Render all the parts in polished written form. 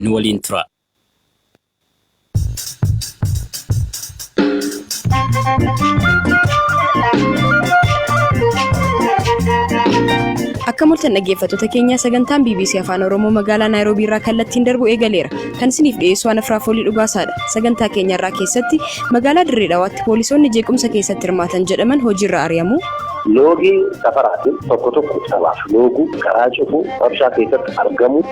Nu waliin tura. Akka mul'atan dhaggeeffattoota keenya, sagantaan BBC Afaan Oromoo magaalaa Naayiroobii irraa kallattiin darbu eegaleera. Kan isiniif dhiyeessu Ana Firaafoolii Dhugaasaadha. Sagantaa keenya irraa keessatti magaalaa Dirree Dhawaatti poolisoonni jeequmsa keessatti hirmaatan jedhaman hojiirra ari'amu. Loogii safaraatiin tokko tokko sabaaf looguu, karaa cufuu, rabshaa keessatti argamu.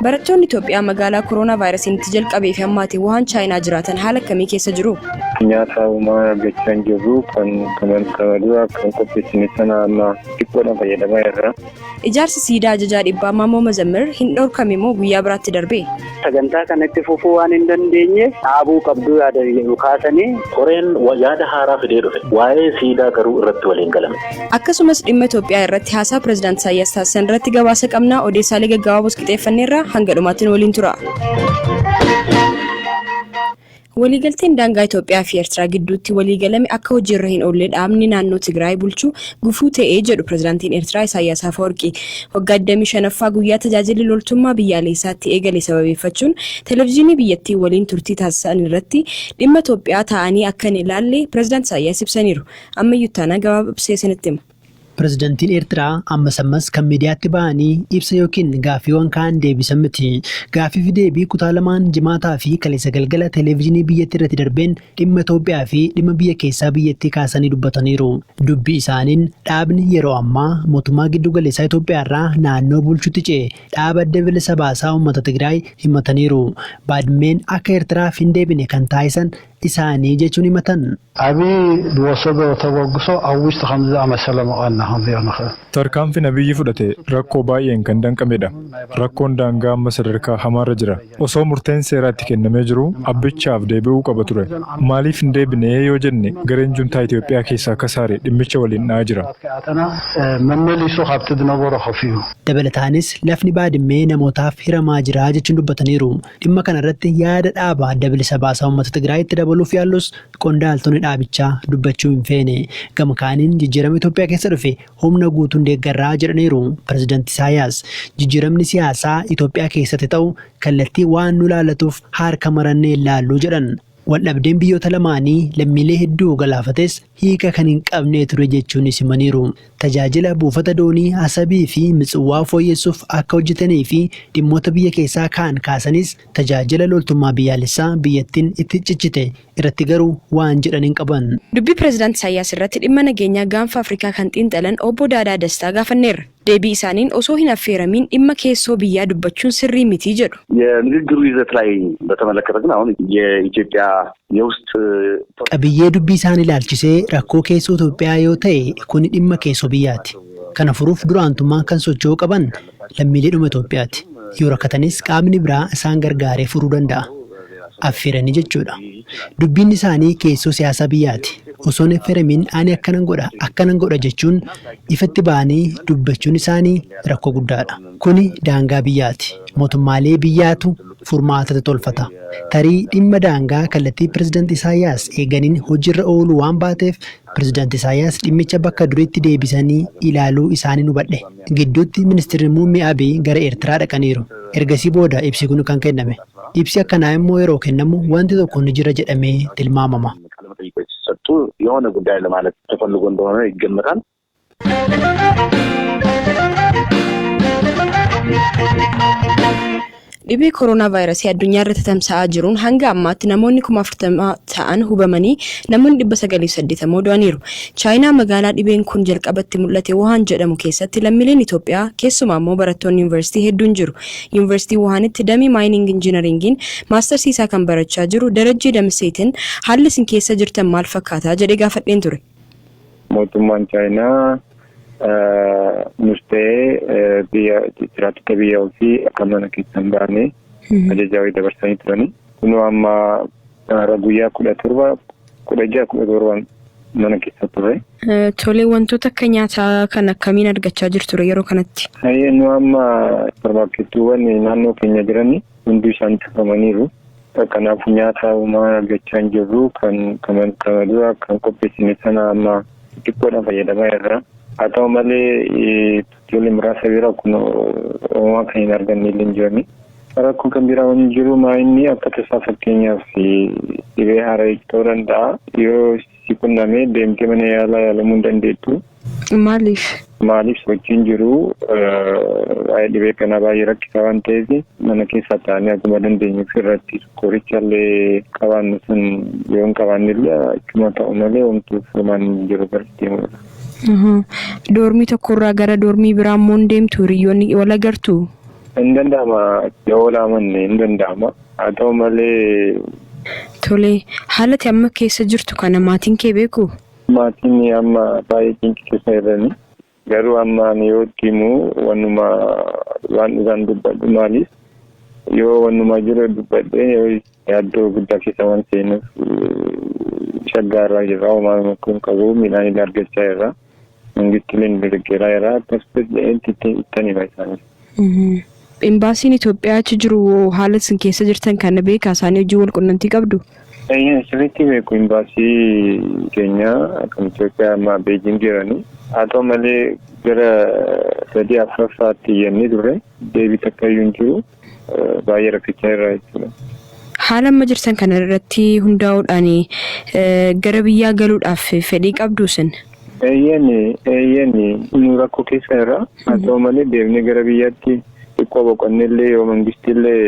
Barattoonni Itoophiyaa magaalaa koronaa vaayirasiin itti jalqabee fi hammaate Wuhaan, Chaayinaa jiraatan haala akkamii keessa jiru? Nyaata uumaa argachaa hin jirru, kan kana dura kan qopheessine sana amma xiqqoodhaan fayyadamaa jirra. Ijaarsi siidaa ajajaa dhibbaa Maammoo Mazammir hin dhorkame moo guyyaa biraatti darbe? Sagantaa kanatti fufuu waan hin dandeenyeef dhaabuu qabduu yaada jedhu kaasanii. Koreen yaada haaraa fidee dhufe. Waa'ee siidaa garuu irratti waliin galame. Akkasumas dhimma Itoophiyaa irratti haasaa Pireezidaant Isaayyaas taasisan irratti gabaasa qabna. Odeessaalee gaggabaaboos qixeeffanneerra, hanga dhumaatti nu waliin tura. Waliigalteen daangaa Itoophiyaa fi Eertiraa gidduutti waliigalame akka hojiirra hin oolle dhaabni naannoo Tigraay bulchu gufuu ta'ee jedhu Pireezidaantiin Eertiraa Isaayyaas Afwerqii. Waggaa 25ffaa guyyaa tajaajilli loltummaa biyyaalessaatti eegale sababeeffachuun televezyiinii biyyattii waliin turtii taasisan irratti dhimma Itoophiyaa taa'anii akka hin ilaalle Pireezidaant Isaayyaas ibsaniiru. Ammayyuu taanaa gabaabsee isinitti hima. Pireezidantiin Eertiraa ammas ammas kan miidiyaatti bahanii ibsa yookiin gaaffiiwwan kaan deebisan miti. Gaaffii fi deebii kutaa lamaan Jimaataa fi kaleessa galgala televezyiinii biyyattii irratti darbeen dhimma Itoophiyaa fi dhimma biyya keessaa biyyattii kaasanii dubbataniiru. Dubbii isaaniin dhaabni yeroo ammaa mootummaa giddu galeessaa Itoophiyaa irraa naannoo bulchutti ce'e dhaaba Adda Bilisa Baasaa Uummata Tigraay himataniiru. Baadmeen akka Eertiraaf hin deebine kan taasisan isaanii jechuun himatan. ዓብይ ዝወሰዶ ተበግሶ ኣብ ውሽጢ ከምዚ ዝኣመሰለ መቐና ክንሪኦ ንኽእል። Tarkaanfiin Abiyyi fudhate rakkoo baay'een kan danqamedha. Rakkoon daangaa amma sadarkaa hamaarra jira. Osoo murteen seeraa itti kennamee jiru abbichaaf deebi'uu qaba ture. Maaliif hin deebine yoo jenne, gareen juntaa Itoophiyaa keessaa kasaare dhimmicha waliin dha'aa jira. ከኣተና መመሊሱ ካብቲ ዝነበሮ ከፍ እዩ። Dabalataanis lafni Baadimmee namootaaf hiramaa jira jechuun dubbataniiru. Dhimma kana irratti yaada dhaaba Adda Bilisa Baasaa Uummata Tigraayitti dabaluuf yaallus qondaaltonni dhaabichaa dubbachuu hin feene. Gama kaaniin jijjiirama Itoophiyaa keessa dhufe humna guutuun deeggarraa jedhaniiru Pireezidaanti Isaayyaas. Jijjiiramni siyaasaa Itoophiyaa keessatti ta'u kallattii waan nu laallatuuf harka marannee ilaalluu jedhan. Waldhabdeen biyyoota lamaanii lammiilee hedduu galaafates hiika kan hin qabne ture jechuunis himaniiru. Tajaajila buufata doonii Asabii fi Mitsiwwaa fooyyessuuf akka hojjetanii fi dhimmoota biyya keessaa kaan kaasanis, tajaajila loltummaa biyyaalessaa biyyattiin itti cichite irratti garuu waan jedhan hin qaban. Dubbii Pireezidaant Isaayyaas irratti dhimma nageenyaa gaanfa Afrikaa kan xiinxalan obbo Daadaa Dastaa gaafanneerra. Deebii isaaniin osoo hin affeeramiin dhimma keessoo biyyaa dubbachuun sirrii miti jedhu. የንግግሩ ይዘት ላይ በተመለከተ ግን አሁን የኢትዮጵያ የውስጥ Qabiyyee dubbii isaan ilaalchisee rakkoo keessoo Itoophiyaa yoo ta'e, kuni dhimma keessoo biyyaati. Kana furuuf duraantummaan kan socho'uu qaban lammiileedhuma Itoophiyaati. Yoo rakkatanis qaamni biraa isaan gargaaree furuu danda'a. Affeeranii jechuudha. Dubbiin isaanii keessoo siyaasaa biyyaati. Osoo hin affeeramiin ani akkanan godha, akkanan godha jechuun ifatti ba'anii dubbachuun isaanii rakkoo guddaadha. Kuni daangaa biyyaati. Mootummaalee biyyaatu furmaata tolfata. Tarii dhimma daangaa kallattii Pireezidaanti Isaayyaas eeganiin hojiirra ooluu waan baateef, Pireezidaanti Isaayyaas dhimmicha bakka duriitti deebisanii ilaaluu isaanii hubadhe. Gidduutti Ministeerri Muummee Abiy gara Eertiraa dhaqaniiru. Ergasii booda ibsi kun kan kenname. Ibsi akkanaa immoo yeroo kennamu wanti tokko ni jira jedhamee tilmaamama. ቃለመጠይቆች ሲሰጡ የሆነ ጉዳይ ለማለት ተፈልጎ እንደሆነ ይገመታል። Dhibee koronaa vaayirasii addunyaa irratti tamsa'aa jiruun hanga ammaatti namoonni 40,000 ta'an hubamanii namoonni 980 du'aniiru. Chaayinaa magaalaa dhibeen kun jalqabatti mul'ate Wuhaan jedhamu keessatti lammiileen Itoophiyaa, keessumaa immoo barattoonni yuunivarsiitii hedduun jiru. Yuunivarsiitii Wuhaanitti damee mining engineeringiin maastarsii isaa kan barachaa jiru Darajjee Damseetiin haalli isin keessa jirtan maal fakkaataa jedhee gaafadheen ture. Mootummaan Chaayinaa nus ta'ee biyya jiraattota biyya ofii akka mana keessa hin baane ajajaa wayii dabarsanii turani. Kunoo amma guyyaa 17, 16, 17 mana keessa turre. Tolee, wantoota akka nyaataa kan akkamiin argachaa jirtu yeroo kanatti? Nu amma suuparmaarkettiiwwan naannoo keenya jiran hundi isaanii cufamaniiru. Kanaafuu nyaata homaa argachaa hin jirru, kan kana dura kan qopheessine sana amma xiqqoodhaan fayyadamaa jirra. Haa ta'u malee, ijoollee muraasa bira kun homaa kan hin arganne illee hin jirani. Rakkoo kan biraa waan jiru maa inni akka tasaa fakkeenyaaf dhibee haaraa ta'uu danda'a. Yoo si qunnamee deemtee mana yaalaa yaalamuu hin dandeettu. Maaliif? Maaliif sochiin jiru waa'ee dhibee kanaa baay'ee rakkisaa waan ta'eef mana keessaa taa'anii akkuma dandeenyu ofirratti qoricha illee qabaannu sun yoo hin qabaanne illee achuma ta'u malee homtuu furmaan hin jiru gara deemudha. Doormii tokkorraa gara doormii biraa immoo hin deemtu hiriyoonni wal agartuu? Hin danda'ama yoo laamanne hin danda'ama haa ta'u malee. Tolee, haala ati amma keessa jirtu kana maatiin kee beekuu? Maatiin amma baay'ee cinqii keessa jirani. Garuu amma ani yoo itti himu wanuma waan dhugaan dubbadhu maaliif yoo wanuma jiru dubbadhe yoo yaaddoo guddaa keessa waan seenuuf shaggaarraa jirra homaa kun qabu midhaan illee argachaa jirra. Mangisti illee nu deeggaraa jira akkasumas jedhee ittan hima isaaniif. Imbaasiin Itoophiyaa achi jiru haala isin keessa jirtan kana beekaa isaanii hojii wal qunnamtii qabdu? Sirriitti beeku imbaasii keenya kan Itoophiyaa amma Beejing jirani. Haa ta'u malee gara sadii afuraffaatti iyyannee turre deebii takka iyyuu hin jiru baay'ee rakkachaa jirra jechuudha. Haala amma jirtan kana irratti hundaa'uudhaan gara biyyaa galuudhaaf fedhii qabdu isin? Eeyyani eeyyani nu rakkoo keessa jirra. Haa ta'u malee deemnee gara biyyaatti xiqqoo boqonnee illee yoo mangisti illee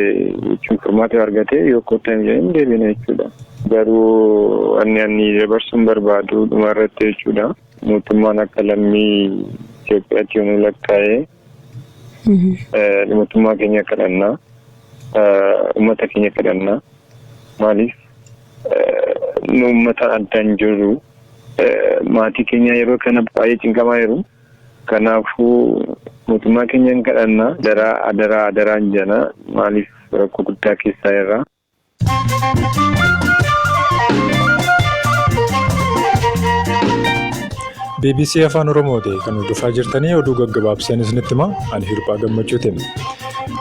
jechuun furmaata argate yoo kottan jedhanii deebina jechuudha. Garuu wanni ani dabarsuun barbaadu dhuma irratti jechuudha. Mootummaan akka lammii Itoophiyaatti yoo nu lakkaa'e mootummaa keenya kadhannaa uummata keenya kadhannaa maaliif nu uummata addaan jirru maatii keenya yeroo kana baay'ee cinqamaa jiru. Kanaafuu mootummaa keenya hin kadhannaa adaraa adaraa adaraan jana maaliif rakkoo guddaa keessaa jirra. BBC Afaan Oromooti kan hordofaa jirtanii oduu gaggabaabseen isinitti hima ani Hirphaa Gammachuuti.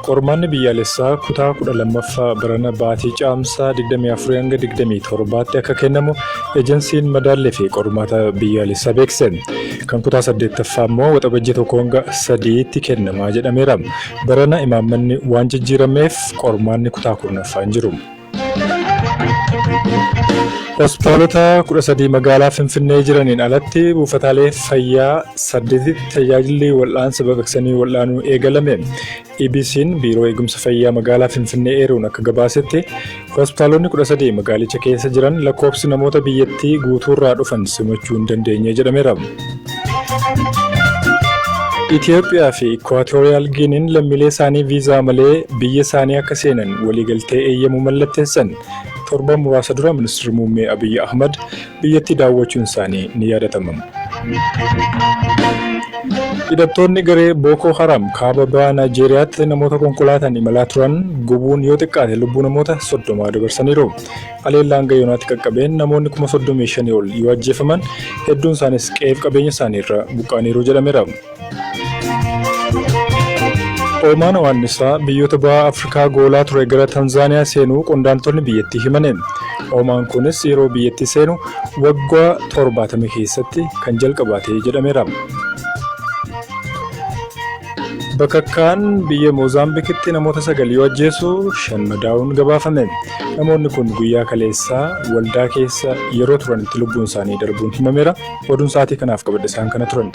Qormaanni biyyaalessaa kutaa 12ffaa barana baatii caamsaa 24 hanga 27tti akka kennamu ejensiin madaallii fi qormaata biyyaalessaa beeksise. Kan kutaa 8ffaa immoo waxabajjii 1 hanga 3tti kennamaa jedhameera. Barana imaammanni waan jijjiirameef qormaanni kutaa 10ffaa hin jiru. Hospitaalota 13 magaalaa Finfinnee jiraniin alatti buufataalee fayyaa 8tti tajaajilli wal'aansa baqaqsanii wal'aanuu eegalame. EBC'n Biiroo Eegumsa Fayyaa magaalaa Finfinnee eeruun akka gabaasetti hospitaalonni 13 magaalicha keessa jiran lakkoofsi namoota biyyattii guutuurraa dhufan simachuu hin dandeenye jedhameera. Itoophiyaa fi Ikwaatooriyaal Giiniin lammiilee isaanii viizaa malee biyya isaanii akka seenan waliigaltee eeyyamuu mallatteessan. Torban muraasa dura Ministeerri Muummee Abiyyi Ahmad biyyattii daawwachuun isaanii ni yaadatama. Hidhattoonni garee Bookoo Haram kaaba baha Naayijeeriyaatti namoota konkolaataan imalaa turan gubuun yoo xiqqaate lubbuu namoota 30 dabarsaniiru. Haleellaa hanga yoonaatti qaqqabeen namoonni 35,000 ol yoo ajjeefaman hedduun isaanis qe'eef qabeenya isaanii irra buqqa'aniiru jedhameera. Hoomaan Hawaannisaa biyyoota baha Afrikaa goolaa ture gara Tanzaaniyaa seenuu qondaaltonni biyyattii himani. Hoomaan kunis yeroo biyyattii seenu waggaa 70 keessatti kan jalqabaate jedhameera. Bakakkaan biyya Moozaambikitti namoota 9 yoo ajjeesu 5 madaa'uun gabaafame. Namoonni kun guyyaa kaleessaa waldaa keessa yeroo turanitti lubbuun isaanii darbuun himameera. Oduun sa'aatii kanaaf qabadhe isaan kana turan.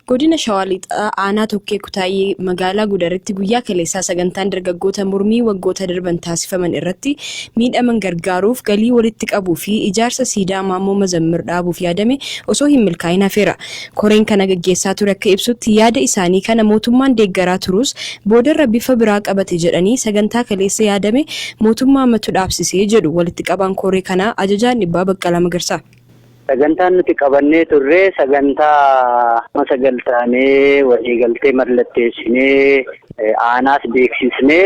Godina Shawaa Lixaa Aanaa Tokkee Kutaayee magaalaa Gudaritti guyyaa kaleessaa sagantaan dargaggoota mormii waggoota darban taasifaman irratti miidhaman gargaaruuf galii walitti qabuu fi ijaarsa siidaa Maammoo Mazammir dhaabuuf yaadame osoo hin milkaa'in hafeera. Koreen kana gaggeessaa ture akka ibsutti yaada isaanii kana mootummaan deeggaraa turus boodarra bifa biraa qabate jedhanii sagantaa kaleessa yaadame mootummaamatu dhaabsise jedhu walitti qabaan koree kanaa Ajajaan Dhibbaa Baqqalaa Magarsaa. Sagantaan nuti qabannee turre sagantaa 9,000 taanee waliigaltee mallatteessinee aanaas beeksisnee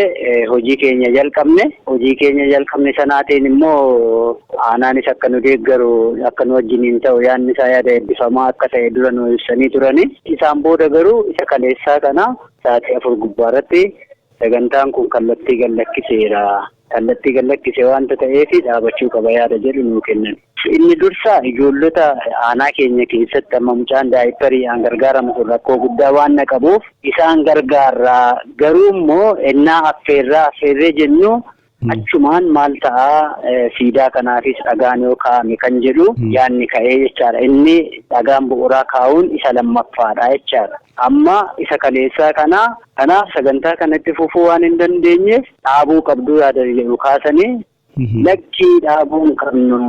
hojii keenya jalqabne. Hojii keenya jalqabne sanaatiin immoo aanaanis akka nu deeggaru akka nu wajjiniin ta'u yaadni isaa yaada eebbifamaa akka ta'e dura nu ibsanii turani. Isaan booda garuu isa kaleessaa kana sa'aatii 4 gubbaarratti sagantaan kun kallattii gad lakkiseera. Kallattii gallakkise waanta ta'eef dhaabachuu qaba yaada jedhu nuu kennan. Inni dursaa ijoollota aanaa keenya keessatti amma mucaan daayippariidhaan gargaaramu kun rakkoo guddaa waan na qabuuf isaan gargaarraa, garuu immoo ennaa affeerraa affeerree jennu achumaan maal ta'aa, siidaa kanaafis dhagaan yoo kaa'ame kan jedhu yaadni ka'ee jechaadha. Inni dhagaan bu'uuraa kaa'uun isa lammaffaadha jechaadha. Amma isa kaleessaa kana kanaaf sagantaa kanatti fufuu waan hin dandeenyeef dhaabuu qabduu yaada jedhu kaasanii, lakkii, dhaabuu hin qabnu,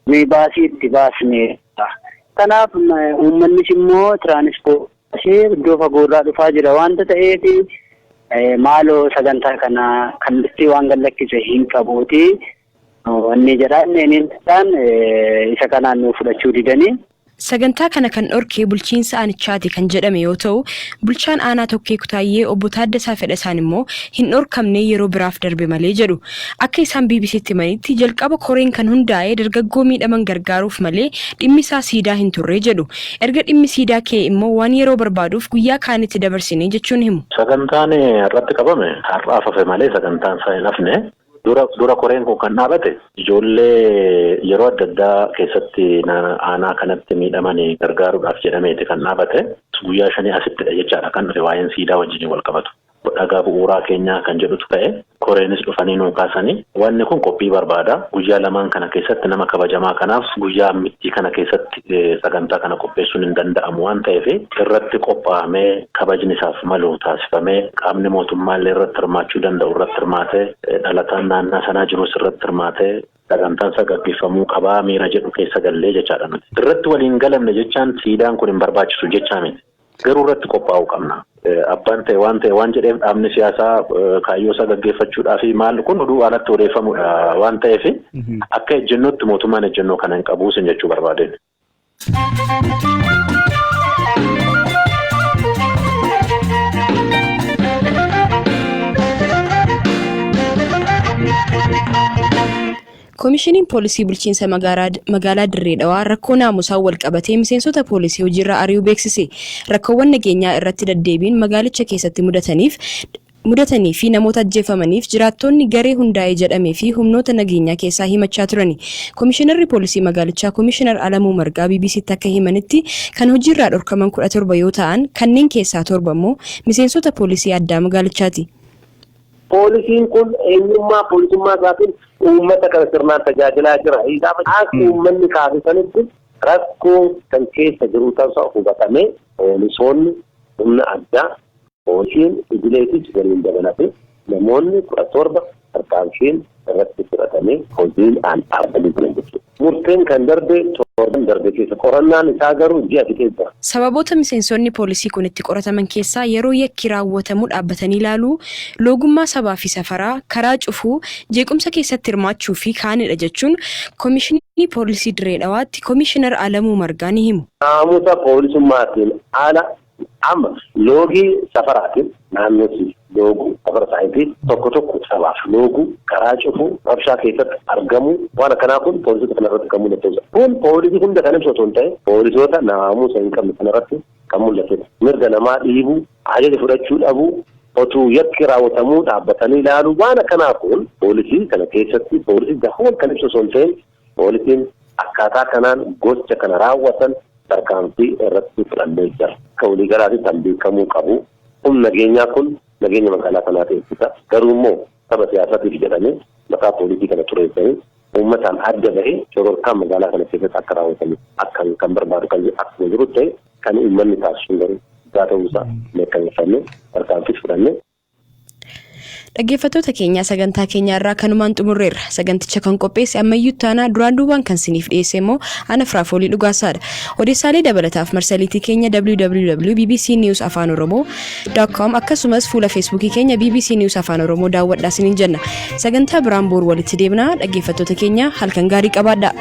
nuyi baasii itti baasne. Kanaaf uummannis immoo tiraanispoortii iddoo fagoorraa dhufaa jira waanta ta'eef, maaloo sagantaa kana kallattii waan gallakkise hin qabuuti. Wanni jedhaan isa kanaan nu fudhachuu didanii. Sagantaa kana kan dhorkee bulchiinsa aanichaati kan jedhame yoo ta'u, bulchaan aanaa Tokkee Kutaayyee obbo Taaddasaa Fedhasaan immoo hin dhorkamne, yeroo biraaf darbe malee jedhu. Akka isaan BBCtti himanitti, jalqaba koreen kan hundaa'e dargaggoo miidhaman gargaaruuf malee dhimmi isaa siidaa hin turre jedhu. Erga dhimmi siidaa ka'e immoo waan yeroo barbaaduuf guyyaa kaanitti dabarsine jechuun himu. Sagantaan irratti qabame har'aaf hafe malee sagantaan isaa hin hafne. Dura koreen kun kan dhaabate ijoollee yeroo adda addaa keessatti aanaa kanatti miidhaman gargaaruudhaaf jedhameeti kan dhaabate. Guyyaa 5 asittidha jechaadha kan dhufe waa'een siidaa wajjin wal qabatu. Dhagaa bu'uuraa keenyaa kan jedhutu ka'e, koreenis dhufanii nuu kaasanii, wanni kun qophii barbaada. Guyyaa lamaan kana keessatti nama kabajamaa kanaaf guyyaa mittii kana keessatti sagantaa kana qopheessuun hin danda'amu waan ta'eef, irratti qophaa'amee, kabajni isaaf malu taasifamee, qaamni mootummaallee irratti hirmaachuu danda'u irratti hirmaatee, dhalataan naannaa sanaa jirus irratti hirmaatee, sagantaan isaa gaggeeffamuu qabaa miira jedhu keessa gallee jechaadha nuti. Irratti waliin galamne jechaan siidaan kun hin barbaachisu jechaa miti. Garuu irratti qophaa'uu qabna. Abbaan ta'e waan ta'e waan jedheef dhaabni siyaasaa kaayyoo isaa gaggeeffachuudhaa fi maal kun oduu alatti odeeffamudha waan ta'eef, akka ejjennootti mootummaan ejjennoo kana hin qabu sin jechuu barbaadeen. Koomishiniin Poolisii Bulchiinsa Magaalaa Dirree Dhawaa rakkoo naamusaan wal qabatee miseensota poolisii hojiirra ari'uu beeksise. Rakkoowwan nageenyaa irratti deddeebiin magaalicha keessatti mudatanii fi namoota ajjeefamaniif jiraattonni garee hundaa'ee jedhamee fi humnoota nageenyaa keessaa himachaa turani. Koomishinarri poolisii magaalichaa Koomishinar Alamuu Margaa BBCtti akka himanitti, kan hojiirraa dhorkaman 17 yoo ta'an, kanneen keessaa torba immoo miseensota poolisii addaa magaalichaati. Poolisiin kun eenyummaa poolisummaa isaatiin uummata kana sirnaan tajaajilaa jira. Akka uummanni kaasisanitti rakkoo kan keessa jiru ta'uusaa hubatamee, poolisoonni humna addaa, poolisiin idileetis waliin dabalatee namoonni 17 tarkaanfiin irratti fudhatamee hojiin aan dhaabbatanii jiran jechuudha. Murteen kan darbe torban darbe keessa, qorannaan isaa garuu ji'a fixee jira. Sababoota miseensonni poolisii kun itti qorataman keessaa yeroo yakki raawwatamu dhaabbatanii ilaaluu, loogummaa sabaa fi safaraa, karaa cufuu, jeequmsa keessatti hirmaachuu fi kaanidha jechuun Koomishinii Poolisii Dirree Dhawaatti Koomishinar Alamuu Margaa ni himu. Naamusa poolisummaatiin ala amma loogii safaraatiin naannoo looguu safara saayitii tokko tokko sabaaf looguu, karaa cufuu, rabshaa keessatti argamuu, waan akkanaa kun poolisoota kana irratti kan mul'atudha. Kun poolisii hunda kan ibsu otoo hin ta'in, poolisoota naamusa hin qabne kanarratti kan mul'atudha. Mirga namaa dhiibuu, ajaja fudhachuu dhabuu, otuu yakki raawwatamuu dhaabbatanii ilaaluu, waan akkanaa kun poolisii kana keessatti poolisii gahoon kan ibsu osoo hin ta'in, poolisiin akkaataa kanaan gocha kana raawwatan tarkaanfii irratti fudhannee jira. Akka waliigalaatti kan beekamuu qabu, humni nageenyaa kun nageenya magaalaa kanaa eegsisa. Garuu immoo saba siyaasaatiif jedhamee maqaa poolisii kana xureessanii uummataan adda bahee shororkaan magaalaa kana keessatti akka raawwatamu akka kan barbaadu kan akkuma jiru ta'e, kan uummanni taasisu garuu dhugaa ta'uusaa mirkaneeffannee tarkaanfii fudhannee. Dhaggeeffattoota keenya, sagantaa keenya irraa kanumaan xumurreerra. Saganticha kan qopheesse Ammayyuu Taanaa, duraan duubaan kan siniif dhiyeesse immoo ana Firaafoolii Dhugaasaadha. Odeessaalee dabalataaf marsariitii keenya www.bbcnewsafaanoromoo.com akkasumas fuula Feesbuukii keenya BBC News Afaan Oromoo daawwadhaa siniin jenna. Sagantaa biraan boru walitti deebinaa. Dhaggeeffattoota keenya, halkan gaarii qabaadhaa.